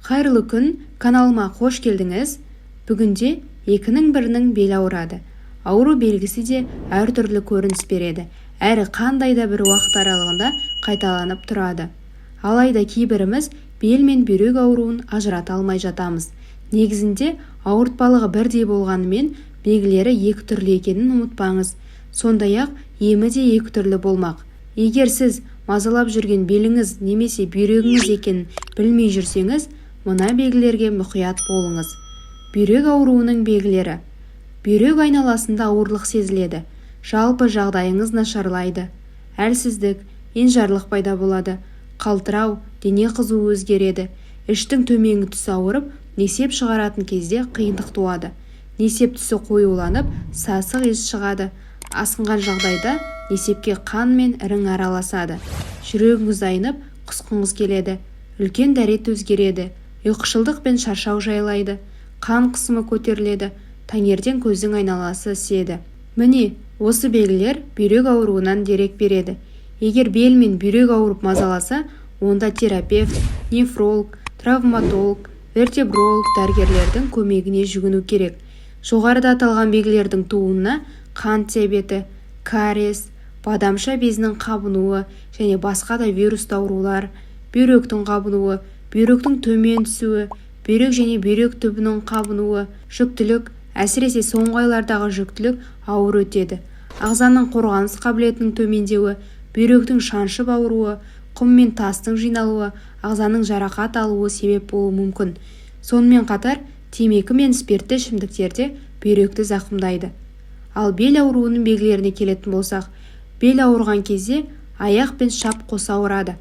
Қайырлы күн! Каналыма қош келдіңіз! Бүгінде екінің бірінің белі ауырады. Ауру белгісі де әртүрлі көрініс береді, әрі қандай да бір уақыт аралығында қайталанып тұрады. Алайда кейбіріміз бел мен бүйрек ауруын ажырата алмай жатамыз. Негізінде ауыртпалығы бірдей болғанымен, белгілері екі түрлі екенін ұмытпаңыз. Сондай-ақ емі де екі түрлі болмақ. Егер сіз мазалап жүрген беліңіз немесе бүйрегіңіз екенін білмей жүрсеңіз, мына белгілерге мұқият болыңыз. Бүйрек ауруының белгілері: бүйрек айналасында ауырлық сезіледі, жалпы жағдайыңыз нашарлайды, әлсіздік, енжарлық пайда болады, қалтырау, дене қызуы өзгереді, іштің төменгі тұсы ауырып, несеп шығаратын кезде қиындық туады, несеп түсі қоюланып, сасық иіс шығады, асқынған жағдайда несепке қан мен ірің араласады, жүрегіңіз айнып, құсқыңыз келеді, үлкен дәрет өзгереді, ұйқышылдық пен шаршау жайлайды, қан қысымы көтеріледі, таңертең көздің айналасы іседі. Міне, осы белгілер бүйрек ауруынан дерек береді. Егер бел мен бүйрек ауырып мазаласа, онда терапевт, нефролог, травматолог, вертебролог дәрігерлердің көмегіне жүгіну керек. Жоғарыда аталған белгілердің тууына қант диабеті, кариес, бадамша безінің қабынуы және басқа да вирусты аурулар, бүйректің қабынуы, бүйректің төмен түсуі, бүйрек және бүйрек түбінің қабынуы, жүктілік, әсіресе соңғы айлардағы жүктілік ауыр өтеді, ағзаның қорғаныс қабілетінің төмендеуі, бүйректің шаншып ауруы, құм мен тастың жиналуы, ағзаның жарақат алуы себеп болуы мүмкін. Сонымен қатар темекі мен спиртті ішімдіктер де бүйректі зақымдайды. Ал бел ауруының белгілеріне келетін болсақ, бел ауырған кезде аяқ пен шап қоса ауырады.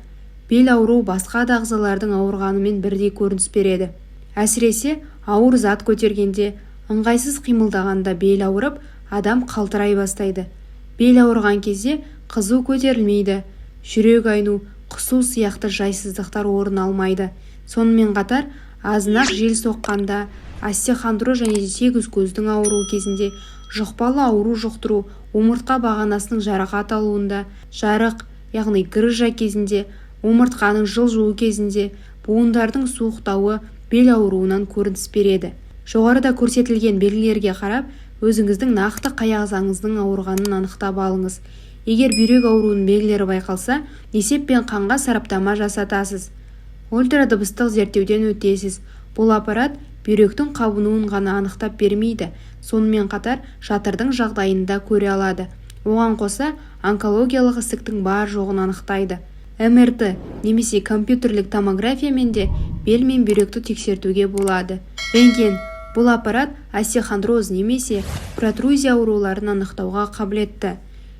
Бел ауруы басқа да ағзалардың ауырғанымен бірдей көрініс береді. Әсіресе ауыр зат көтергенде, ыңғайсыз қимылдағанда бел ауырып, адам қалтырай бастайды. Бел ауырған кезде қызу көтерілмейді, жүрек айну, құсу сияқты жайсыздықтар орын алмайды. Сонымен қатар азынақ жел соққанда, остеохондроз және сегізкөздің ауруы кезінде, жұқпалы ауру жұқтыру, омыртқа бағанасының жарақат алуында, жарық, яғни грыжа кезінде, омыртқаның жылжуы кезінде, буындардың суықтауы бел ауруынан көрініс береді. Жоғарыда көрсетілген белгілерге қарап, өзіңіздің нақты қай ағзаңыздың ауырғанын анықтап алыңыз. Егер бүйрек ауруының белгілері байқалса, несеп пен қанға сараптама жасатасыз, ультрадыбыстық зерттеуден өтесіз. Бұл аппарат бүйректің қабынуын ғана анықтап бермейді, сонымен қатар жатырдың жағдайын да көре алады. Оған қоса онкологиялық ісіктің бар-жоғын анықтайды. МРТ немесе компьютерлік томографиямен де бел мен бүйректі тексертуге болады. Рентген: бұл аппарат остеохондроз немесе протрузия ауруларын анықтауға қабілетті.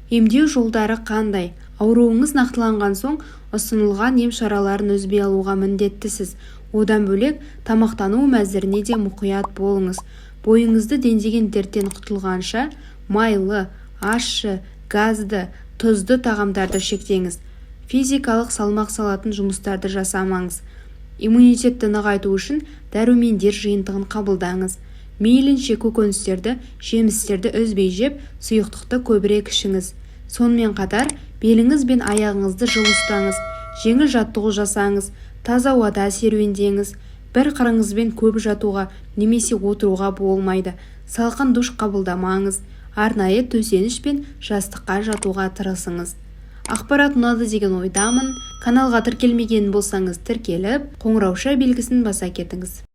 Емдеу жолдары қандай? Ауруыңыз нақтыланған соң, ұсынылған ем шараларын үзбей алуға міндеттісіз. Одан бөлек тамақтану мәзіріне де мұқият болыңыз. Бойыңызды дендеген дерттен құтылғанша майлы, ащы, газды, тұзды тағамдарды шектеңіз. Физикалық салмақ салатын жұмыстарды жасамаңыз. Иммунитетті нығайту үшін дәрумендер жиынтығын қабылдаңыз. Мейлінше көкөністерді, жемістерді үзбей жеп, сұйықтықты көбірек ішіңіз. Сонымен қатар беліңіз бен аяғыңызды жылы ұстаңыз, жеңіл жаттығу жасаңыз, таза ауада серуендеңіз. Бір қырыңызбен көп жатуға немесе отыруға болмайды. Салқын душ қабылдамаңыз, арнайы төсеніш пен жастыққа жатуға тырысыңыз. Ақпарат ұнады деген ойдамын. Каналға тіркелмеген болсаңыз, тіркеліп, қоңырауша белгісін баса кетіңіз.